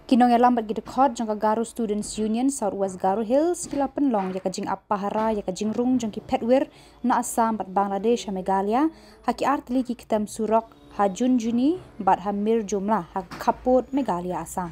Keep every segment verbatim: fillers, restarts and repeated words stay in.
Kinong ia lambat ki dkhot jong ka Garo Students Union South West Garo Hills ki la pynlong ia ka jingap pahara ia ka jingrung jong ki phetwir na Assam bad Bangladesh ha Meghalaya, ha ki artylli ki ktem surok ha Junjuni bad ha Mir Jumla ha Khapud Meghalaya Assam.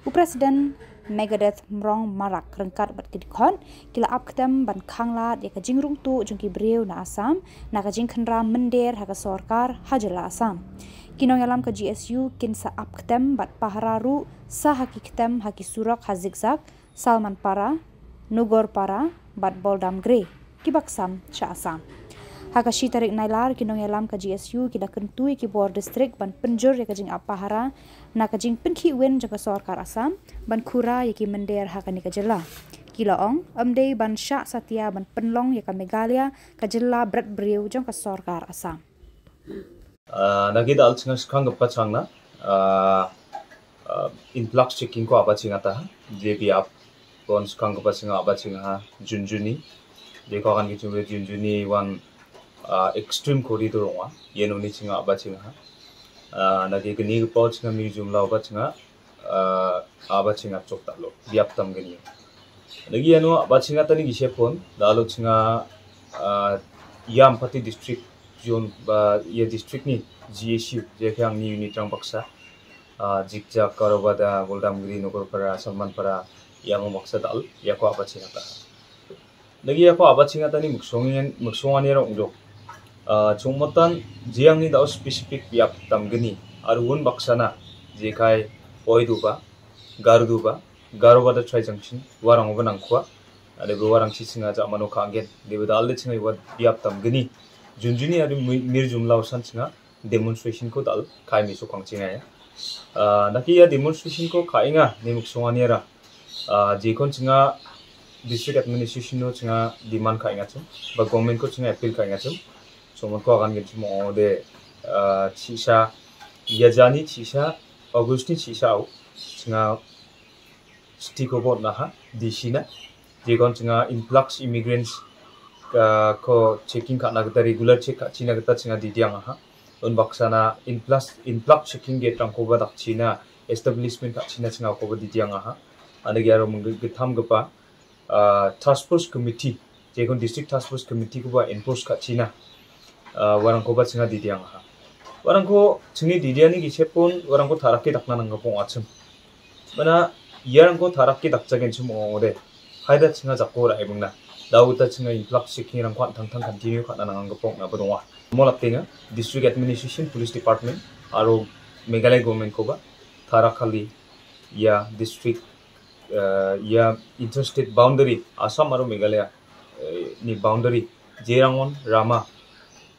U President Megadeth Mrong Marak ryngkat bad ki dkhot ki la ap ktem ban khanglad ia ka jingrung tuh jong ki briew na Assam na ka jingkhynra mynder ha ka sorkar ha jylla Assam. Kinong ia lam ka G S U kin sa ap ktem bad pahara ruh sa ha ki ktem ha ki surok ha zigzag, Salmanpara, Nugorpara bad Boldamgre ki baksam cha Assam. Ha ka shi tarik Nailar kinong ia lam ka G S U ki la kyntu ia ki bor district ban pynjur ia ka jingap pahara na ka jingpynkhih win jong ka sorkar Assam ban khura ia ki mynder ha kani ka jylla. Ki la ong, ym dei ban shah satia ban pynlong ia ka Meghalaya ka jylla bret briew jong ka sorkar Assam. Ah, nagi dal chinga skanggipa changna, ah, ah, influx checking ko aba chingata, je biap bon skanggipa chinga aba chinga Junjuni, jeko agan ki chunga Junjuni wan, ah, extreme corridor ong·a, ianoni chinga aba chinga. Ah, nagi gnigipa chinga Mir Jumla aba chinga, ah, aba chingachok dal·o, biap damgni. Nagi iano aba chingatani gisepon, dal·o chinga, ah, ia Ampati district zone ba ia district ni G S U, jeke angni unit rang baksa, ah, Jikjak, Garobada, Boldamgiri, Nogorpara, Salmanpara, iamo baksa dal, iako aba chingata. Nagi iako aba chingatani miksongen-, miksonganira ong·jok. Ah, chongmotan je angni dal·o specific biap damgni, aro un baksana, jekai Oiduba, Garuduba, Garobada Trai Junction, uarangoba nangkua. Ade uarangchi chinga jamano ka·angen, deba dal·de chinga ua biap damgni. Junjuni aro mi-, Mir Jumla osan chinga demonstration ko dal kai meso kangchingaya. Ah, naki ia demonstration ko ka·enga, ne miksonganiara. Ah, jekon chinga district administration no chinga demand ka·engachim, ba government ko chinga appeal ka·engachim. Somonko agan genchim ong·ode, ah, chisa, ia jani chisa, August ni chisao, chinga chitikoba on·aha, D C na. Jekon chinga influx immigrants, ah, ko checking ka·na gita, regular check ka·china gita chinga didiangaha. Unbaksana influx, influx checking gate rangkoba dakchina, establishment ka·china chinga akoba didiangaha. Anege aro minggi-, gittamgipa, ah, task force committee, jekon district task force committee koba enforce ka·china, ah, uarangkoba chinga didiangaha. Uarangko chingni didiani gisepon uarangko tarake dakna nanggipa ong·achim. Mana iarangko tarake dakjagenchim ong·ode, haida chinga jako ra·e bingna. Dao gita chinga influx checking rangko an·tangtang continue ka·na nanggipa ong·naba donga. Molatenga, District Administration, Police Department, aro Meghalaya Government koba tarakali ia district, eh, ia interstate boundary, Assam aro Meghalaya, eh, ni boundary, jerangon rama,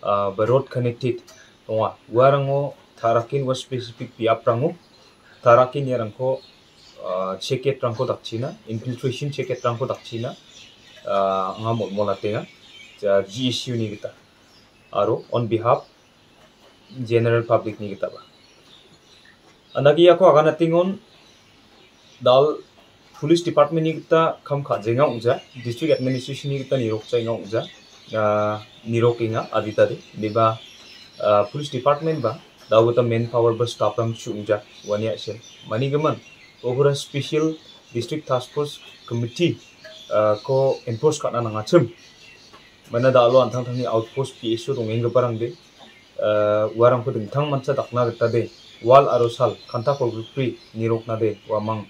ah, ba road connected donga. Uarango tarakin ua specific biaprango tarakin iarangko, ah, check gate rangko dakchina, infiltration check gate rangko dakchina, ah, anga molmolatenga, ja, G S U ni gita. Aro on behalf general public ni gitaba. Andake iako aganatengon dal police department ni gita kam ka·jenga ong·ja, district administration ni gita nirokjaenga ong·ja, ah, nirokenga adita de. Beba, ah, police department ba dao gita manpower ba staff rang chu ong·ja, uani a·sel. Manigimin, okora special district task force committee, ah, ko enforce ka·na nangachim. Mana dalo an·tangtangni outpost P S O dongenggiparangde, eh, uarangko dingtang mancha dakna gita de, wal aro sal, kanta kolgrikbri nirokna de, uamang,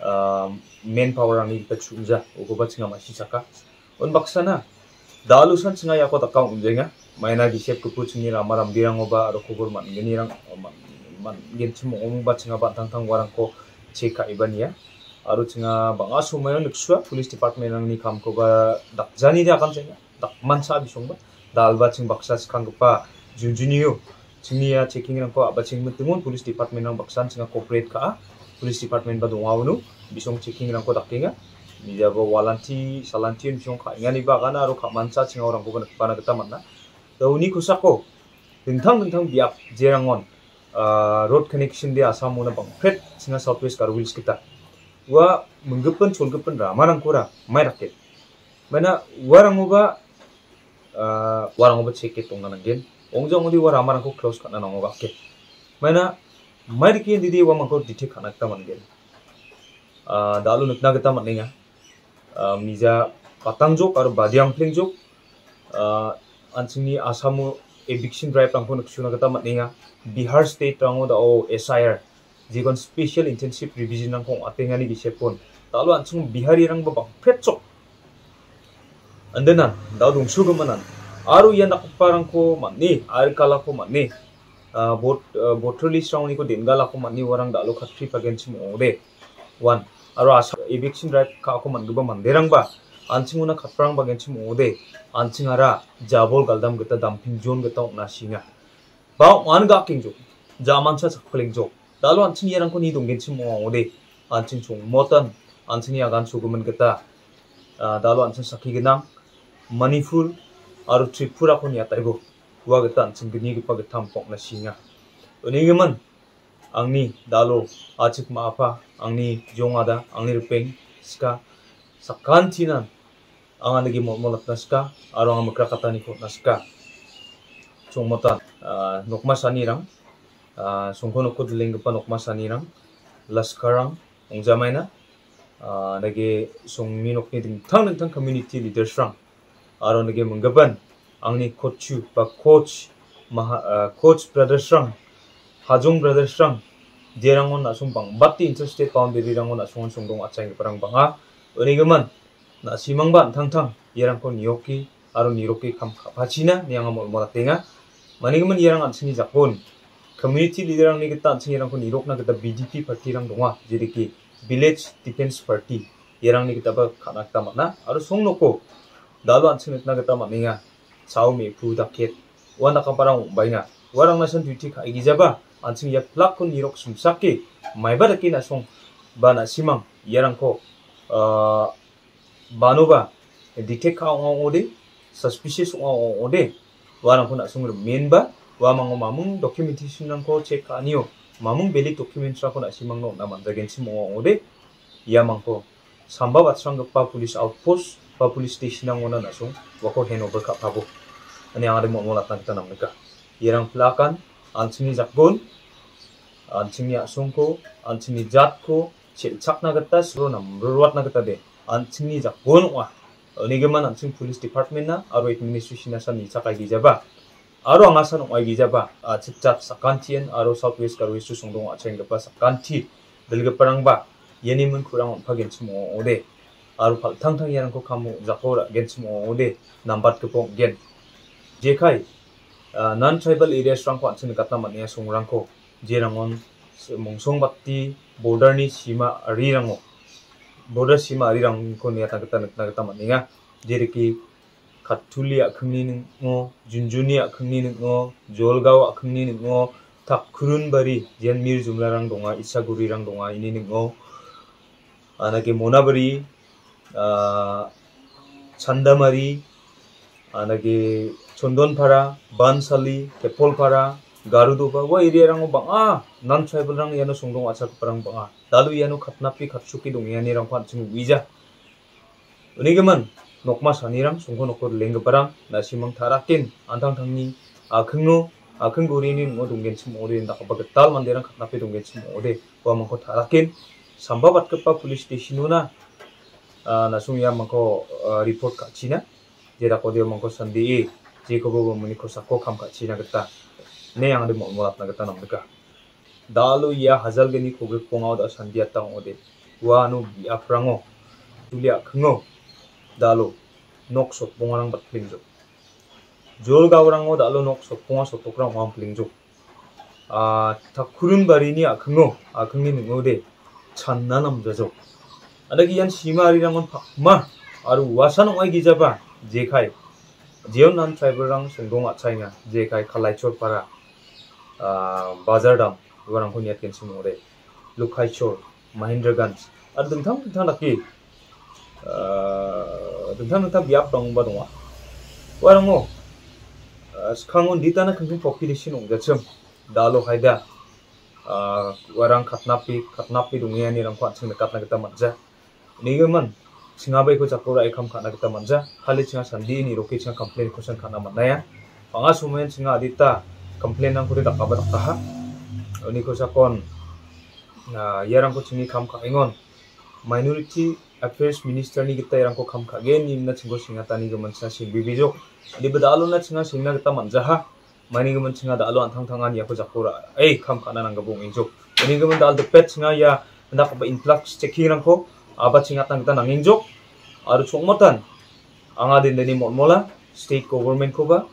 ah, manpower-rangni gita chu·ngja, ukoba chinga ma·sichaka. Unbaksana, dal·osan chinga iako daka ong·genga. Maina gisep gipok chingni rama rambirangoba aro kobor man·gnirang, man-, man-, genchim ong·ongba chinga ba an·tangtang uarangko check ka·eba nia. Aro chinga bang·a somoio niksua police department-rangni kamkoba dakjanide aganjaenga. Dakmancha bisongba, dalba ching baksa skanggipa Junjunio chingni ia checking-rangko a·bachengmitingon police department-rang baksan chinga cooperate ka·a. Police department-ba donga uno bisong checking-rangko dakenga. Mijabo walanti, salanti bisong ka·enganiba agana aro ka·mancha chinga orangkoba nikbana gita man·a. Da uni kosako dingtang dingtang biap jerangon, ah, road connection de Assamona bangpret chinga South West Garo Hills gita. Ua minggipin cholgipin ramarangkora mai dake. Maina uarangoba, ah, uarangoba check gate dongna nanggen. Ong·ja ong·ode ua ramarangko close ka·na nangoba ake. Maina mai dake indide uamangko detect ka·na gita man·gen. Ah, da·alo nikna gita man·enga. Ah, mija patangjok aro badiang plengjok, ah, an·chingni Asamo eviction drive-rangko niksona gita man·enga. Bihar state-rango da·o S I R, jekon Special Intensive Revision-rangko ong·atengani gisepon. Da·alo an·ching Biharirangba bangpetjok. Andenan, da·o dongsugimin an. Aro ia dakgiparangko man·e, arikalako man·e, ah, bot-, ah, botrili sraoniko den·galako man·e uarang da·alo katri pagenchim ong·ode. Wan, aro asa eviction drive ka·ako man·gipa manderangba, an·chingona katprang pagenchim ong·ode, an·chingara jabol galdam gita damping jon gita ong·na singa. Ba ong·an ga·akengjok, jamancha sakplengjok. Da·alo an·ching iarangko nie donggenchim ong·ode, an·ching chongmotan, an·chingni agan sogimin gita, ah, da·alo an·ching sakki gnang, Manipur aro Tripurako niataibo, ua gita an·ching gnigipa gittam ong·na singa. Unigimin, angni da·alo, achik ma·apa, angni jongada, angni ripeng, sika, sakantinan, anga nigi mol·molatna sika, aro anga mikrakataniko on·na sika. Chongmotan, ah, nokma sanirang, ah, songko noko dilenggipa nokma sanirang, laskarrang, ong·jamaina, ah, nigi songni nokni dingtang dingtang community leaders-rang, aro nigi minggipan angni coach-u ba coach maha-, ah, coach brothers-rang, Hajong brothers-rang, jerangon na·song bangbate interstate boundary-rangon na·songon songdong atchanggiparang bang·a. Unigimin, na·simangba an·tangtang iarangko nioke aro niroke kam ka·pachina ine anga mol·molatenga. Manigimin iarang an·chingni jakon community leader-rangni gita an·ching iarangko nirokna gita B D P party-rang donga, jedake Village Defense Party, iarangni gitaba ka·na gita man·a. Aro songnoko da·alo an·ching nikna gita man·enga. Chao me·pu daket, uan dakgiparang ong·baenga. Uarangna san duty ka·egijaba, an·ching ia plak-ko nirok simsake, maiba dake na·song ba na·simang iarangko, ah, banoba detect ka ong·a ong·ode, suspicious ong·a ong·ode, uarangko na·song rimenba, uamango mamung documentation-rangko check ka·anio, mamung valid documents-rangko na·simangno on·a man·jagenchim ong·a ong·ode, iamangko samba batsranggipa police outpost ba police station-rangona na·song uako hand over ka·pabo. Ine angade mol·molatna gita namnika. Iarang plakan, an·chingni jakon, an·chingni a·songko, an·chingni jatko chelchakna gita silo namroatna gita de, an·chingni jakon ong·a. Unigimin an·ching police department-na aro administration-na san nichakaigijaba. Aro anga san ong·aigijaba, ah, chipchap sakantian aro South West Garo Hills-o songdong atchenggipa sakanti dilgiparangba iani min kurang on·pagenchim ong·ode. Aro paltangtang iarangko kamo jako ra·genchim ong·ode, nambatgipa ong·gen. Jekai, ah, non-tribal areas-rangko an·ching nikatna man·enga songrangko, jerangon s-, mongsongbati border-ni sima arirango, border sima arirangko niatna gita nikna gita man·enga. Jereke Kattuli a·kingni ning·o, Junjuni a·kingni ning·o, Jolgao a·kingni ning·o, Takkurunbari, jean mir jumlarang donga, Isagurirang donga, ini ning·o. Anake Monabari, ah, Chandamari, anake Chondonpara, Bansali, Kepolpara, Garudoba, ua area-rango bang·a non-tribal-rang iano songdong a·chakgiparang bang·a. Dalo iano katnape katchoke dongenganirangko an·ching uija. Unigimin, nokma sanirang, songko noko lenggiparang, na·simang taraken, an·tangtangni a·kingo, a·king gorini ning·o donggenchim ong·ode, indakgipa gital manderang katnape donggenchim ong·ode, uamangko taraken, samba batgipa police station-ona, ah, na·song iamangko, ah, report ka·china, jedakode uamangko sandie, jekobo uamangni kosako kam ka·china gita, ine angade mol·molatna gita namnika. Dalo ia hajalgni kogrikbongao da·o sandiata ong·ode. Uano biaprango, Kattuli a·kingo, dalo nok sotbongarang batplengjok. Jolgaorango dalo nok sotbonga sotokrang ong·a ong·plengjok. Ah, Takkurunbarini a·kingo, a·kingni ning·ode, channa namjajok. Adake ian sima arirangon pakma aro uasan ong·aigijaba jekai. Jeon non-tribal-rang songdong a·chaenga, jekai Kalaichorpara, ah, Bazar Dam, uarangko niatgenchim ong·ode. Lukhaichor, Mahendraganj, aro dingtang dingtang dake, ah, dingtang dingtang biaprangba donga. Uarango, ah, skango ditana kingking population ong·jachim, dalo haida, ah, uarang katnape, katnape dongenganirangko an·ching nikatna gita man·ja. Unigimin, chingaba iako jako ra·e kam ka·na gita man·ja. Kali chinga sandie niroke chinga complain-kosan ka·na man·aia. Bang·a somoian chinga adita complain-rangkode dakaba dakaha. Uni kosakon, ah, iarangko chingni kam ka·engon, Minority Affairs Minister-ni gita irangko kam ka·gen nimna chingko senggatanigimin chinga sengbibijok. Indiba da·alona chinga sengna gita man·jaha. Mainigimin chinga da·alo an·tangtangan iako jako ra-, ei, kam ka·na nanggipao ong·enjok. Mainigimin da·al dipet chinga ia indakgipa influx checking-rangko aba chingatna gita nangenjok. Aro chongmatan anga dendeni molmola state government-koba,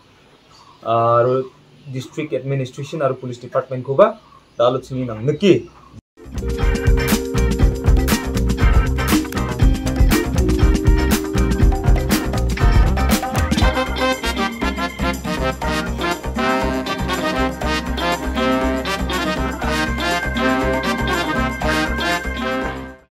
aro district administration aro police department-koba da·alo chingni nangnike